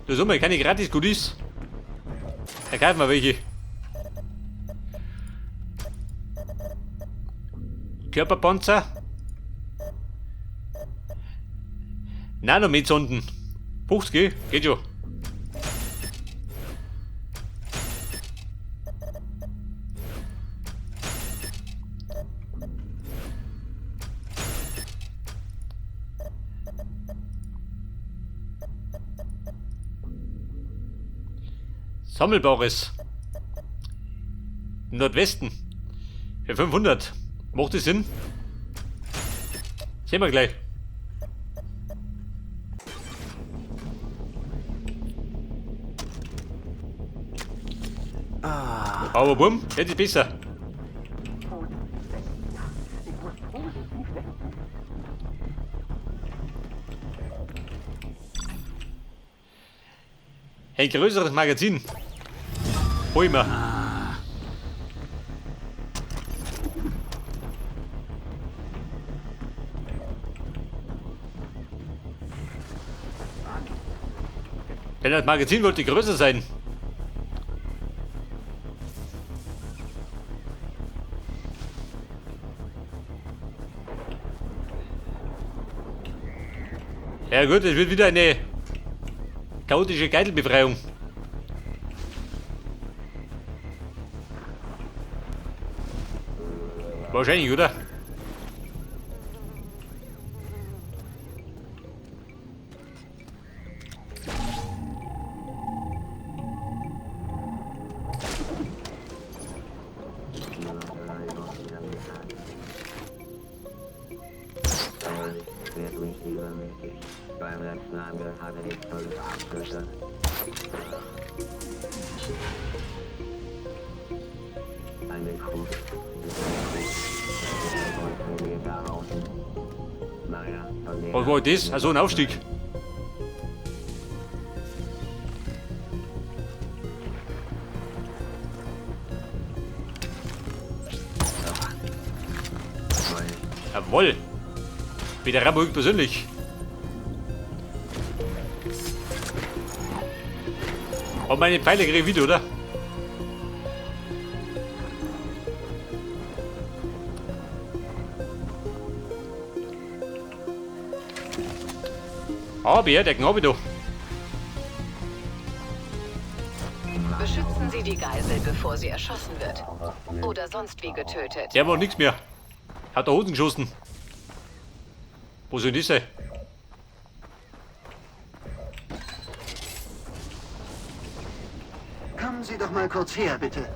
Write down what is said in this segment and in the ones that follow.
Du Summe, keine Gratis-Goodies. Da kaufen wir welche. Körperpanzer. Nanomet-Sonden. 50, geht schon. Sammelbares. Im Nordwesten. Für 500. Macht das Sinn? Sehen wir gleich. Aber bumm, jetzt ist besser. Ein größeres Magazin. Hol ich mir. Denn das Magazin wollte größer sein. Ja gut, es wird wieder eine chaotische Geiselbefreiung. Wahrscheinlich, oder? Beim letzten Angriff hatte ich 5 Abschüsse. Eine Kuh. Naja, von der Was war das? Also ein Aufstieg. Jawohl. Wieder Rambo persönlich. Und meine Pfeile kriege ich wieder, oder? Aber der Knabe da. Beschützen Sie die Geisel, bevor sie erschossen wird. Oder sonst wie getötet. Der macht nichts mehr. Hat der Hosen geschossen. Wo soll das sein? Kommen Sie doch mal kurz her, bitte.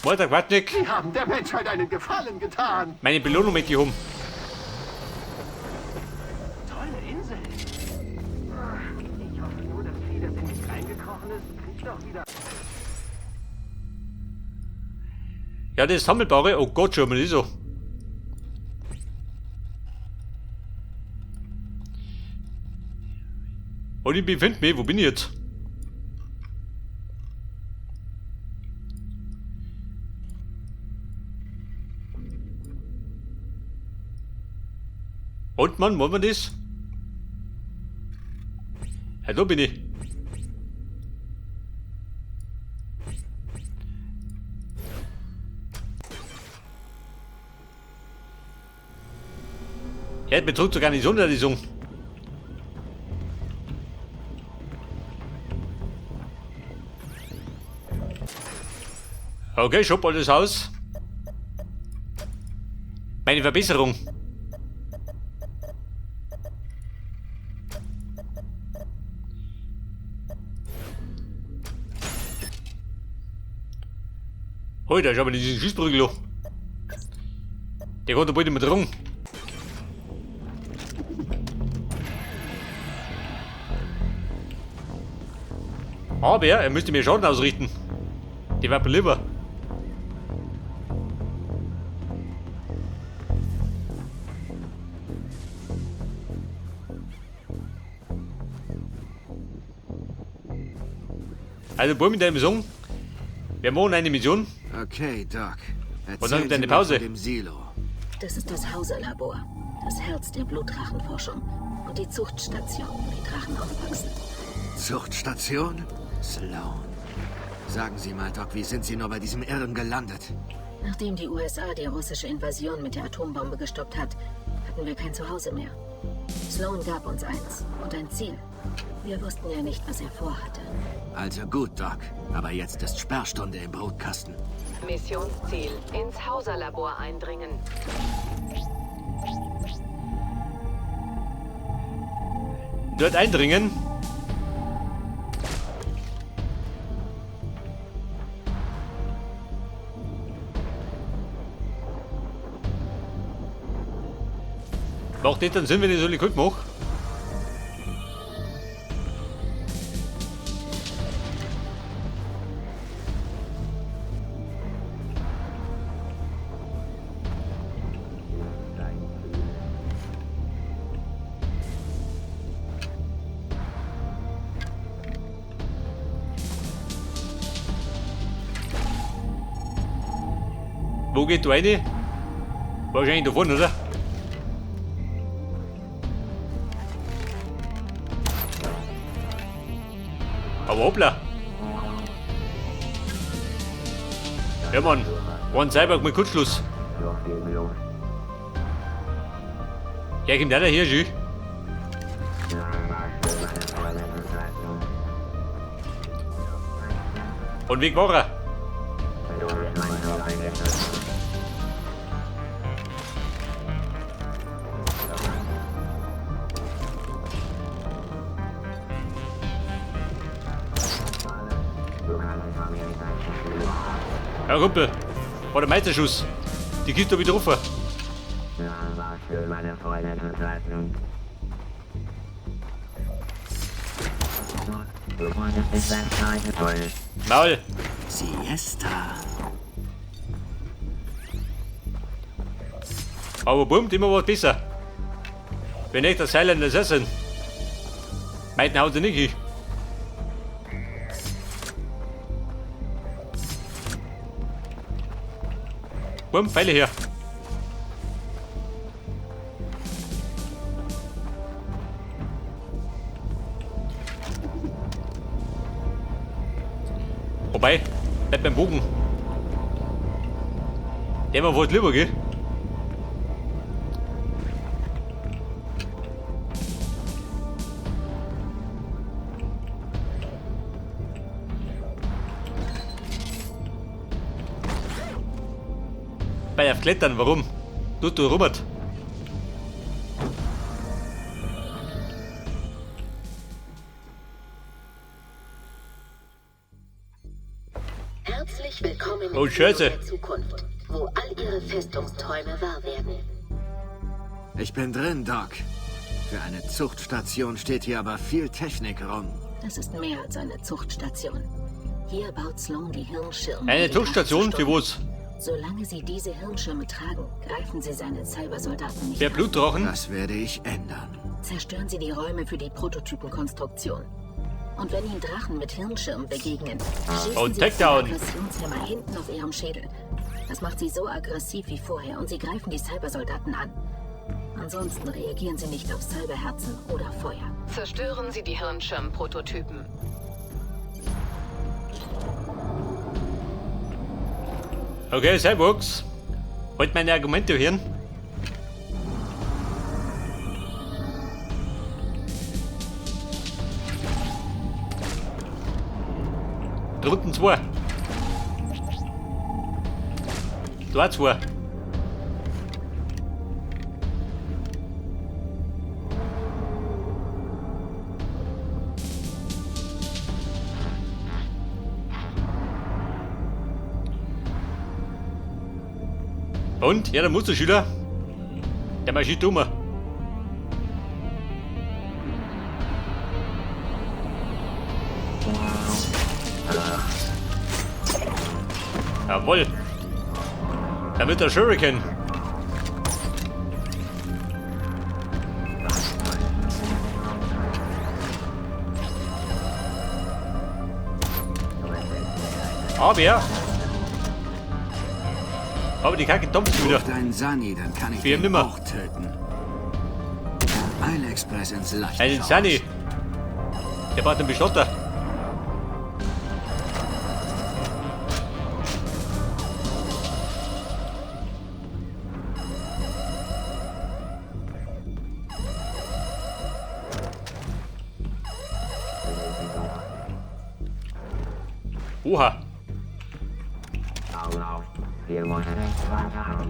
Walter Quatschnik. Sie haben der Menschheit einen Gefallen getan. Meine Belohnung möchte ich haben. Tolle Insel. Ich hoffe nur, das Vieh, das in mich reingekrochen ist, kriecht auch wieder. Ja, das Sammelbare. Oh Gott, schau mal das an. Und ich befinde mich, wo bin ich jetzt? Und Mann, wollen wir das? Ja, da bin ich. Er hat mir zurück zur Garnison, der Song. Okay, Shop alles aus. Meine Verbesserung. Hoi, da ist aber diesen Schießprügel. Der kommt da bald nicht mehr dran. Aber er müsste mir Schaden ausrichten. Die war lieber. Also, Bub, mit deinem Song. Wir machen eine Mission. Okay, Doc. Und dann Erzählen gibt eine Sie mir Pause. von dem Silo. Das ist das Hauser-Labor, das Herz der Blutdrachenforschung und die Zuchtstation, wo die Drachen aufwachsen. Zuchtstation? Sloan. Sagen Sie mal, Doc, wie sind Sie nur bei diesem Irren gelandet? Nachdem die USA die russische Invasion mit der Atombombe gestoppt hat, hatten wir kein Zuhause mehr. Sloan gab uns eins und ein Ziel. Wir wussten ja nicht, was er vorhatte. Also gut, Doc. Aber jetzt ist Sperrstunde im Brutkasten. Missionsziel: Ins Hauser-Labor eindringen. Dort eindringen? Macht nicht dann Sinn, wenn ich so gut mache? Wo geht du rein? Wahrscheinlich da vorne, oder? Aber hoppla! Ja Mann, war ein Cyborg mit Kurzschluss. Ja, kommt einer hier, schön. Und wie war er? Ja, Kumpel, war der Meisterschuss. Die Kiste hab ich getroffen. Maul. Siesta. Aber bummt immer was besser. Wenn nicht der Silent Assassin. Meinten haut er nicht hin. Bumm, Pfeile her. Wobei, bleib beim Bogen. Der war wohl lieber, gell? Bei auf Klettern, warum? Du Robert. Herzlich willkommen Oh, in Scheiße. der Zukunft, wo all Ihre Festungsträume wahr werden. Ich bin drin, Doc. Für eine Zuchtstation steht hier aber viel Technik rum. Das ist mehr als eine Zuchtstation. Hier baut Sloan die Hirnschirme. Eine um die Zuchtstation Drachen für zu was? stoppen. Solange sie diese Hirnschirme tragen, greifen sie seine Cybersoldaten nicht Der an. Blutdrachen? Das werde ich ändern. Zerstören Sie die Räume für die Prototypenkonstruktion. Und wenn Ihnen Drachen mit Hirnschirmen begegnen, schießen Und Sie auf den Takedown. Aggressionshemmer hinten auf Ihrem Schädel. Das macht sie so aggressiv wie vorher und sie greifen die Cybersoldaten an. Ansonsten reagieren sie nicht auf Cyberherzen oder Feuer. Zerstören Sie die Hirnschirm-Prototypen. Okay, Cyborgs. Wollt meine Argumente hören? Drunten zwei. Da zwei. Und? Ja, der Musterschüler. Der marschiert um. Jawohl. Da wird der Shuriken. Aber die Kacke dumpft wieder. Ruft einen Sani, dann kann ich Wir den nimmer. auch töten. Eilexpress ins Leichenschau. Einen Sani. Der braucht einen Bestatter. Oha.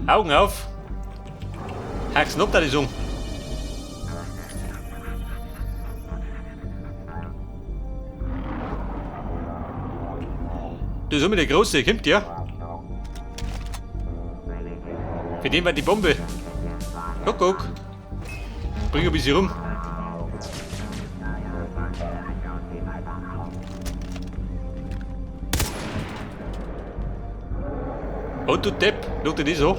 Augen auf. Haxen ab, da die Sung. Das ist immer der Große, kommt der? Für den war die Bombe. Guck, guck. Bring ein bisschen rum. Und du Depp, schau dir das an.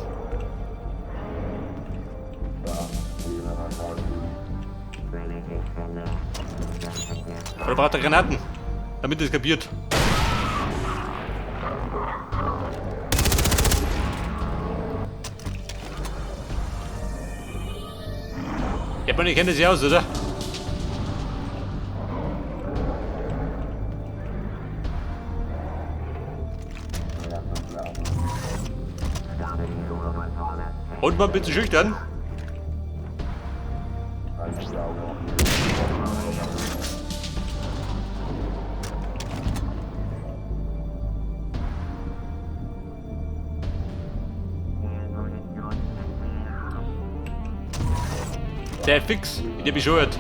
Oder braucht er Granaten, damit es kapiert. Ja, man, ich kenne das ja aus, oder? Und mal ein bisschen schüchtern. Der fix, der bescheuert.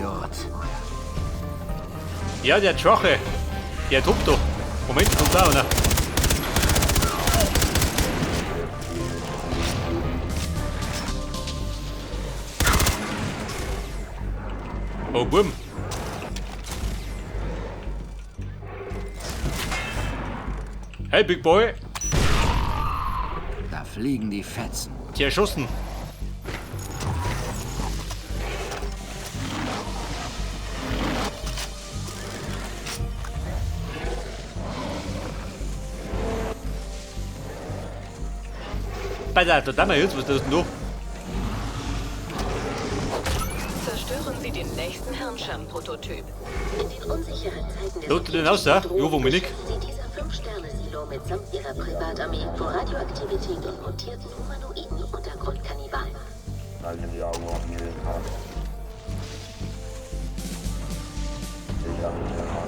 Idiot. Ja, der Schwache. Der tobt doch. Moment, kommt da einer. Oh, Bumm. Hey, Big Boy. Da fliegen die Fetzen. Die erschossen. Alter, da mal jetzt, was ist denn da? Zerstören Sie den nächsten Hirnschirm-Prototyp. In den unsicheren Zeiten der Leute, den aus, da? Jo, wo bin ich? Sie dieser 5-Sterne-Silo mitsamt ihrer Privatarmee vor Radioaktivität und mutierten humanoiden Untergrundkannibalen.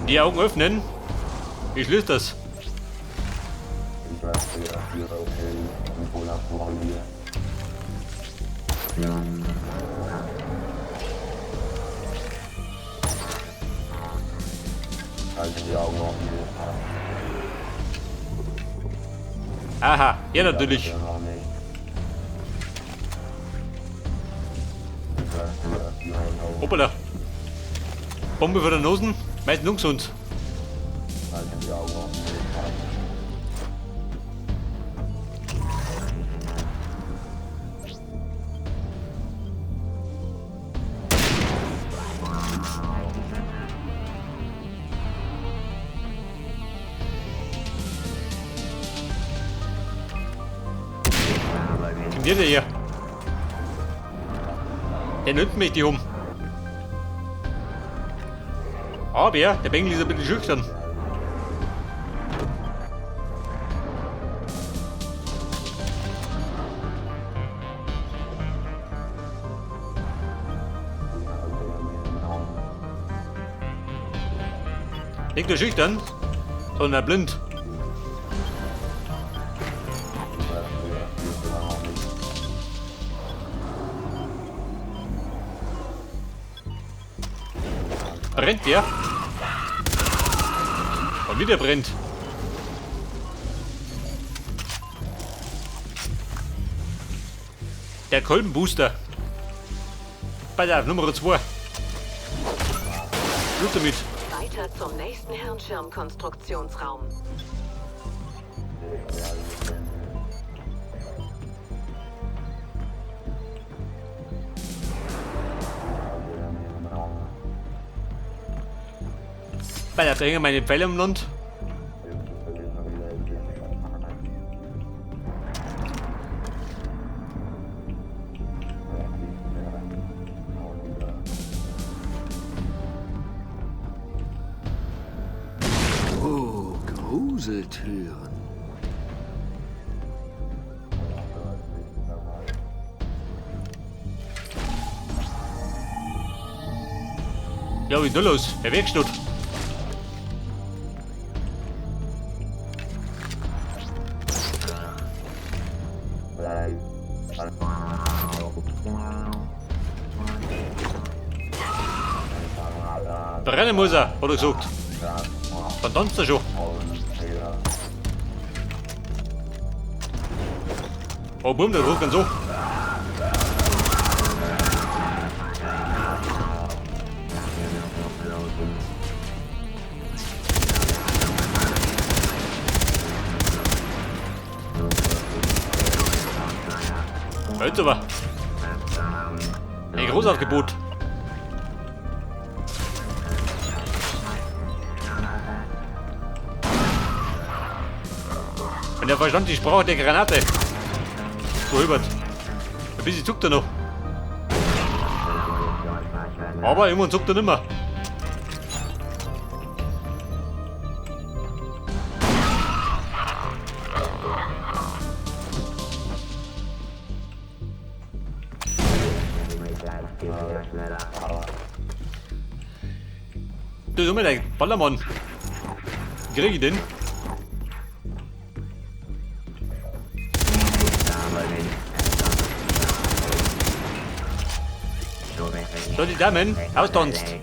Die Augen öffnen. Ich löse das. Aha, ja natürlich. Hoppala. Bombe vor der Nosen, meistens ungesund. Kommt der her? Der nimmt mich die um. Aber der Bengel ist ein bisschen schüchtern. Nicht nur schüchtern, sondern blind. Brennt der? Und wieder brennt. Der Kolbenbooster. Bei der Nummer 2. Blut damit. Weiter zum nächsten Hirnschirmkonstruktionsraum. Weil da hängen meine Pfeile im Land. Oh, Gruseltüren. Ja, wie ist denn los? Herr Werkstatt. Brennen muss er, hat er gesagt. Verdammt er schon. Oh, bumm, der ruft ganz so. Jetzt aber. Ein Großaufgebot. Und er verstand die Sprache der Granate. So, Hubert. Ein bisschen zuckt er noch. Aber irgendwann zuckt er nimmer. Das ist immer der Ballermann. Krieg ich den? So, die Damen, austanzt.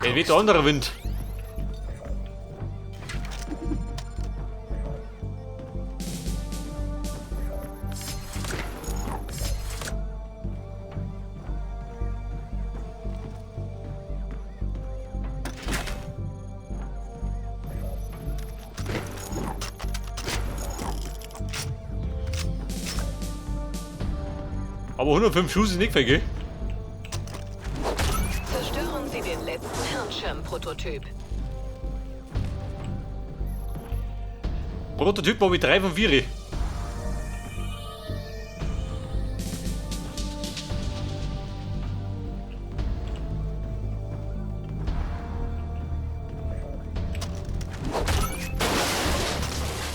Der weht der andere Wind. Aber 105 Schuss ist nicht viel, gell? Zerstören Sie den letzten Hirnschirm-Prototyp. Prototyp habe ich 3 von 4.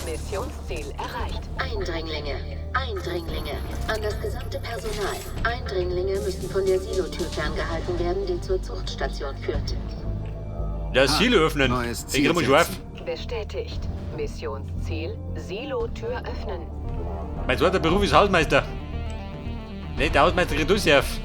Missionsziel erreicht. Eindringlinge, Eindringlinge. An das gesamte Personal. Eindringlinge müssen von der Silotür ferngehalten werden, die zur Zuchtstation führt. Das Silo öffnen. Neues Ich Ziel krieg mal schon auf. Bestätigt. Missionsziel: Silotür öffnen. Mein zweiter Beruf ist Hausmeister. Ne, der Hausmeister kriegt alles auf.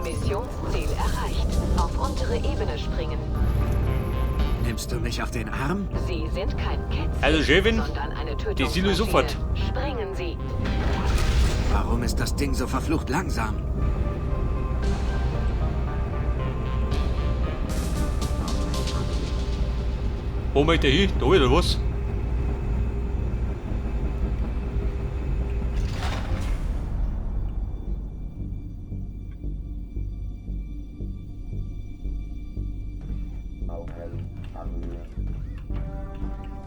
Missionsziel erreicht. Auf untere Ebene springen. Nimmst du mich auf den Arm? Sie sind kein Kätzchen, Also, Chefin, sondern eine die Silo Tötungsmaschine. sofort. Springen Sie. Warum ist das Ding so verflucht langsam? Wo möchte ich hin? Da oder was?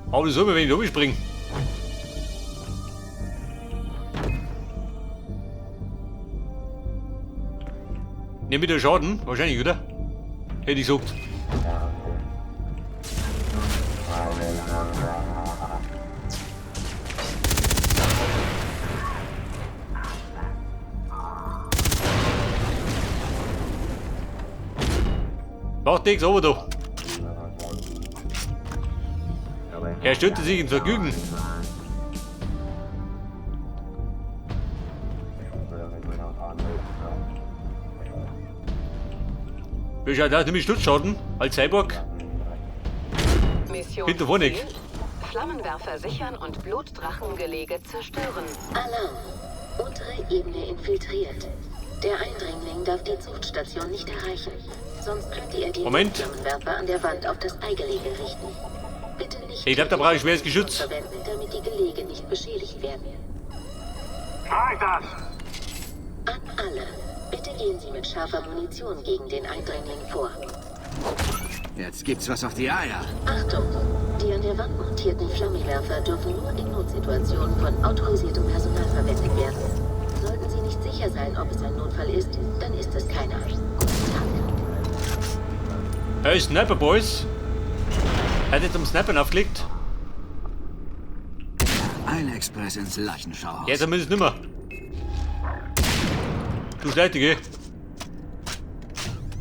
Aber das soll mir, wenn ich da springe. Nimm wieder Schaden, wahrscheinlich, oder? Hätte ich gesagt. Macht nichts, aber da. Er stürzte sich ins Vergnügen. Wie schaut aus, nämlich Sturzschaden als Cyborg. Missionsziel: Hinter Wohnig. Flammenwerfer sichern und Blutdrachengelege zerstören. Alarm. Untere Ebene infiltriert. Der Eindringling darf die Zuchtstation nicht erreichen. Sonst könnte er die Moment. Flammenwerfer an der Wand auf das Eigelege richten. Bitte nicht Ich glaub, da brauche ich schweres Geschütz. verwenden, damit die Gelege nicht beschädigt werden. Mach das! An alle. Bitte gehen Sie mit scharfer Munition gegen den Eindringling vor. Jetzt gibt's was auf die Eier. Achtung! Die an der Wand montierten Flammenwerfer dürfen nur in Notsituationen von autorisiertem Personal verwendet werden. Sollten Sie nicht sicher sein, ob es ein Notfall ist, dann ist es keiner. Guten Tag. Hey, Sniper Boys. Hat jetzt zum Snipern aufgelegt. Ein Express ins Leichenschauhaus. Ja, zumindest nimmer. Du Schleitige.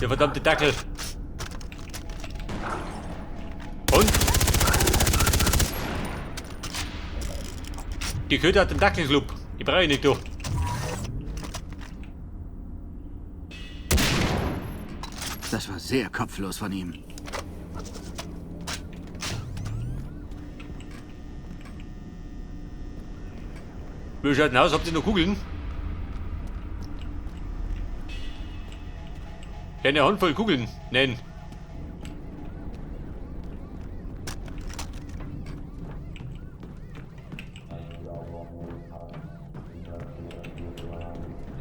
Der verdammte Dackel. Und? Die Köter hat den Dackelclub. Die brauche ich nicht, du. Das war sehr kopflos von ihm. Wie schaut denn aus? Habt ihr noch Kugeln? Ja, eine Handvoll Kugeln. Nein.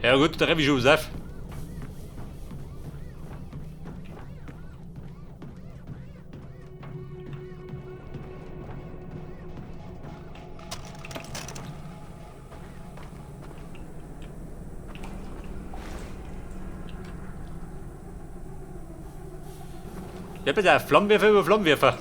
Ja gut, da treffe ich schon was auf. Ja, bitte, Flammenwerfer über Flammenwerfer.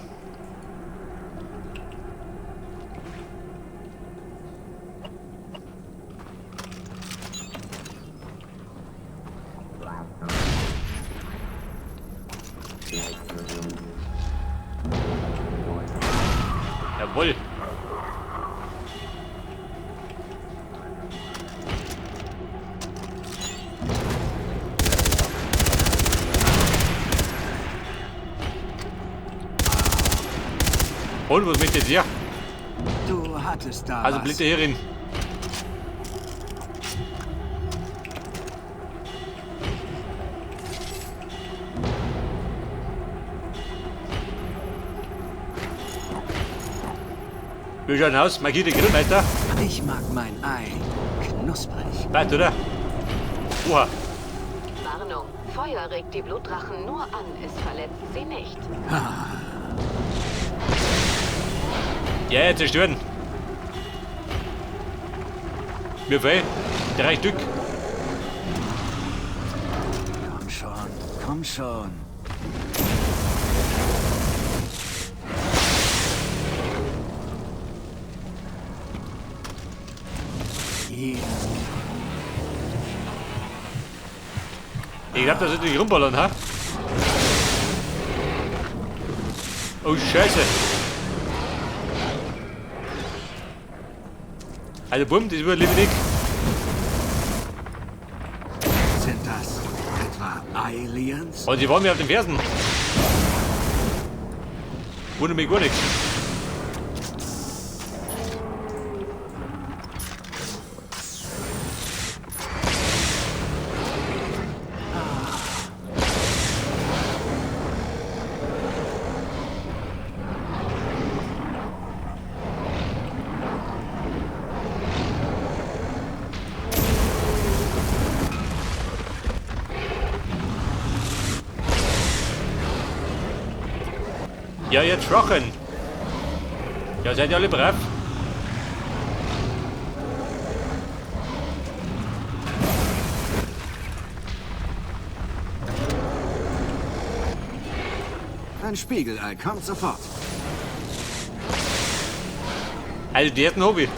Jawohl. Und was möchtet ihr? Du hattest da Also was. blinde Herin. Wie schaut denn aus? Markierte Grillmeister? Ich mag mein Ei knusprig. Passt, oder? Oha. Warnung. Feuer regt die Blutdrachen nur an, es verletzt sie nicht. Ja, ja, zerstören. Mir fehlen 3 Stück. Komm schon, komm schon. Hier. Ich glaub, da sollte ich rumballern, ha? Oh, Scheiße. Also, bumm, das überlebe ich nicht. Sind das etwa Aliens? Und sie wollen mir auf den Fersen. Wundert mich gar nichts. Ja, jetzt schwachen. Ja, seid ihr alle brav? Ein Spiegelei kommt sofort. Also, die hat ein Hobby.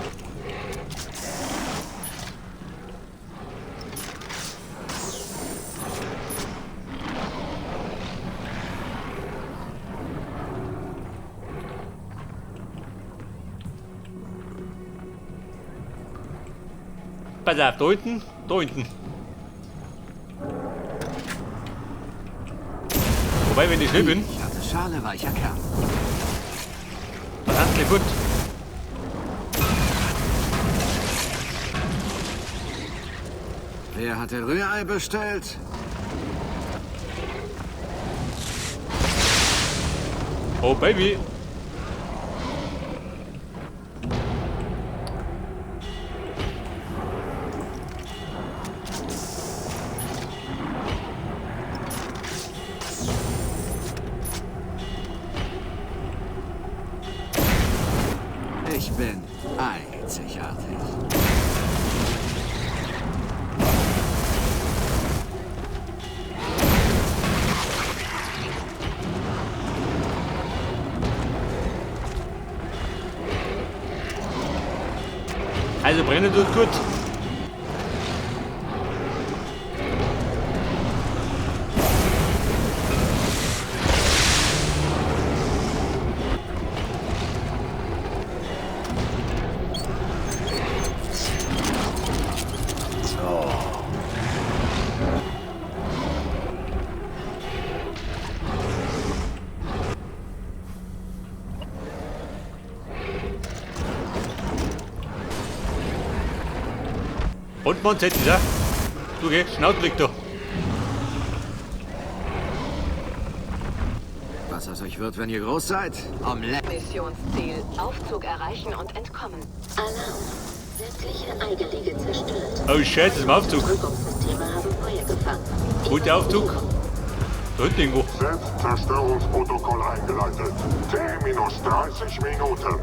Pass auf, da unten, da unten. Wobei, wenn ich schnell bin. Ich hatte Schale, weicher Kern. Dann hat's gleich gut. Wer hatte Rührei bestellt? Oh, Baby. Ich bin einzigartig. Also brennen tut gut. Und man setzt sich da. Du geh, Schnauz liegt da. Was aus euch wird, wenn ihr groß seid? Omelette. Missionsziel: Aufzug erreichen und entkommen. Alarm. Sämtliche Eigelege zerstört. Oh Scheiße, ist im Aufzug. Unterdrückungssysteme haben Feuer gefangen. Wo ist der Aufzug? Da hinten irgendwo. Selbstzerstörungsprotokoll eingeleitet. T minus 30 Minuten.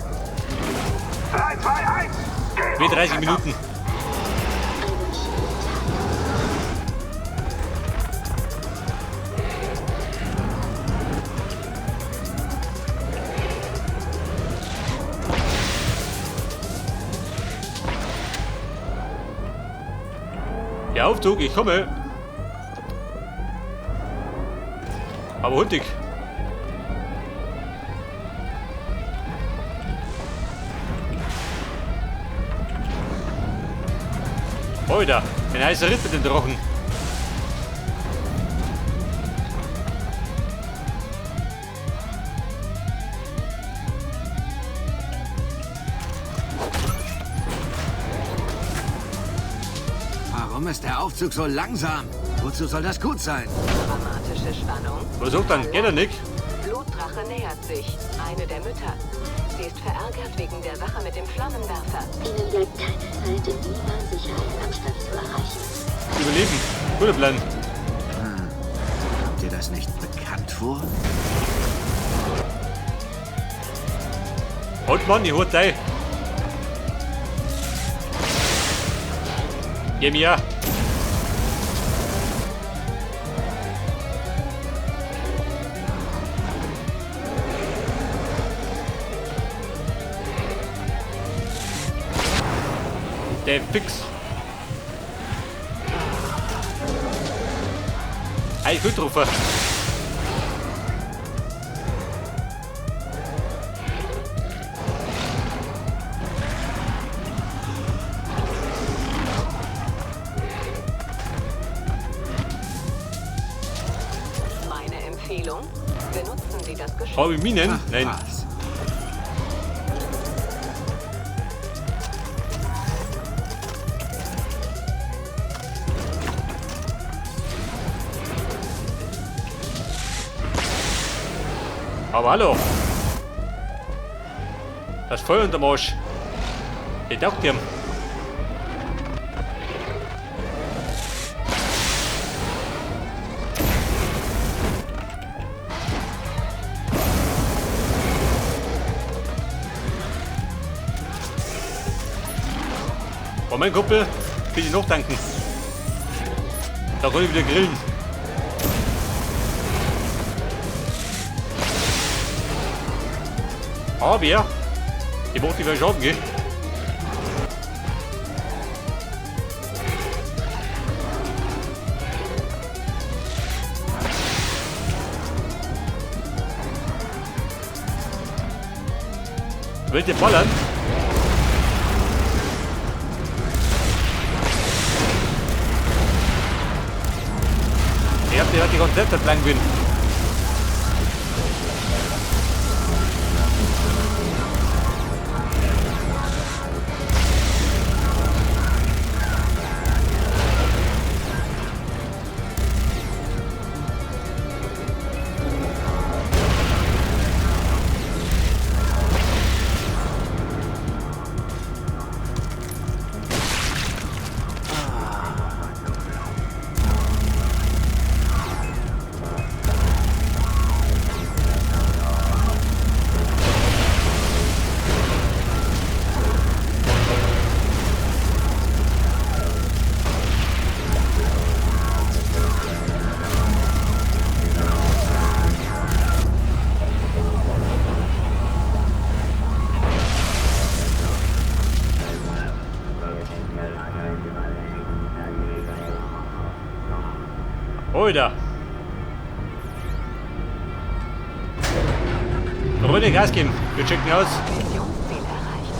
3, 2, 1! Geh Wie 30 Minuten. Einen schönen Tag. Der Aufzug, ich komme. Aber hurtig. Alter, ein heißer Ritt mit dem Drachen. Warum ist der Aufzug so langsam? Wozu soll das gut sein? Dramatische Spannung. Was sagt dann? Geht er nicht? Blutdrache nähert sich. Eine der Mütter. Sie ist verärgert wegen der Sache mit dem Flammenwerfer. Ihnen bleibt keine Zeit, den IVA-Sicherheitsabstand zu erreichen. Überleben. Guter Plan. Kommt dir das nicht bekannt vor? Halt Mann, ich hol dich. Geh mir. Der Fix. Hey, gut drauf. Meine Empfehlung: Benutzen Sie das Geschütz. Habe ich Minen? Nein. Was? Aber hallo. Das Feuer unterm Arsch. Ich taugt ihm. Oh, mein Kumpel, bitte noch danken. Da kann ich wieder grillen. Aber ich macht die Schaden, gell? Wollt ihr ballern? Ich hab die Konzepte entlang bin. Alter. Runde Gas geben. Wir checken aus. Missionsziel erreicht.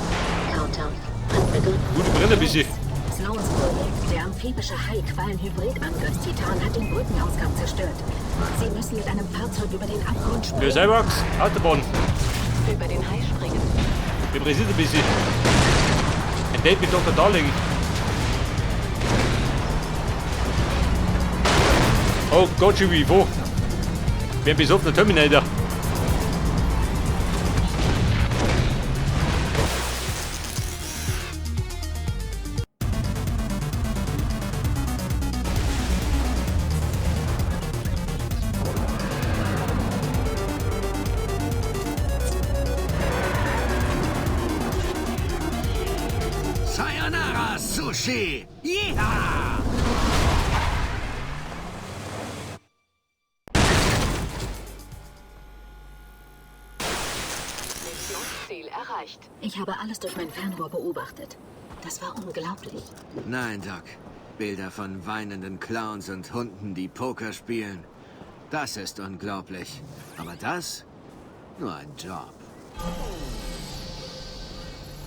Countdown hat begonnen. Gute Brille, bisschen. Sloans Projekt, der amphibische Hai-Quallen-Hybrid-Angriffstitan, hat den Brückenausgang zerstört. Sie müssen mit einem Fahrzeug über den Abgrund Wir springen. Cyborgs, Autobahn. Über den Hai springen. Wir präsentieren ein bisschen. Ein Date mit Dr. Darling. Oh Gott, schon wie wo? Wir haben besoffener Terminator. Sayonara, Sushi! Yeehaw! Missionsziel erreicht. Ich habe alles durch mein Fernrohr beobachtet. Das war unglaublich. Nein, Doc. Bilder von weinenden Clowns und Hunden, die Poker spielen. Das ist unglaublich. Aber das? Nur ein Job.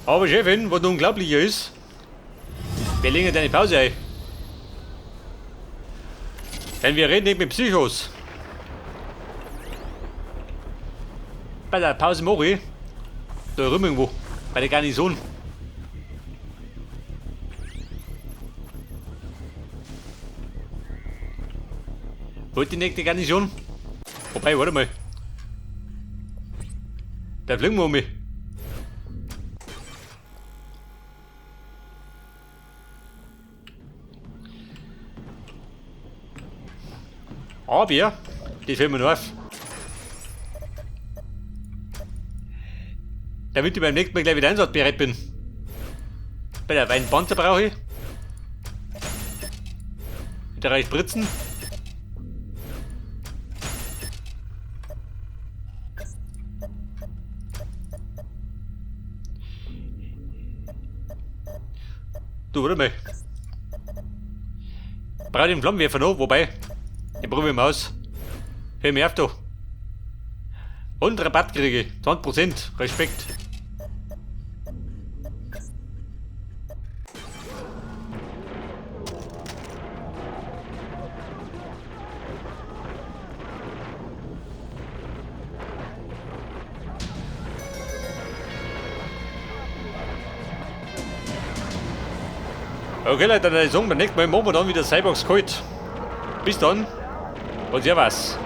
Aber Chefin, was unglaublicher ist, wir legen jetzt eine Pause ein. Denn wir reden nicht mit Psychos. Bei der Pause mache ich, da rum irgendwo, bei der Garnison. Wollt die nächste Garnison? Wobei, warte mal. Da fliegen wir um mich. Aber, das fällt mir noch auf. Damit ich beim nächsten Mal gleich wieder einsatzbereit bin. Bei der Weinpanzer brauche ich. 3 Spritzen. Du, warte mal. Brauche den Flammenwerfer noch, wobei, den probieren wir aus. Hör mir auf, du. Und Rabatt kriege ich. 20%. Respekt. Okay, Leute, dann sagen wir nächstes Mal machen wir dann wieder Cyborgs kalt. Bis dann und servus.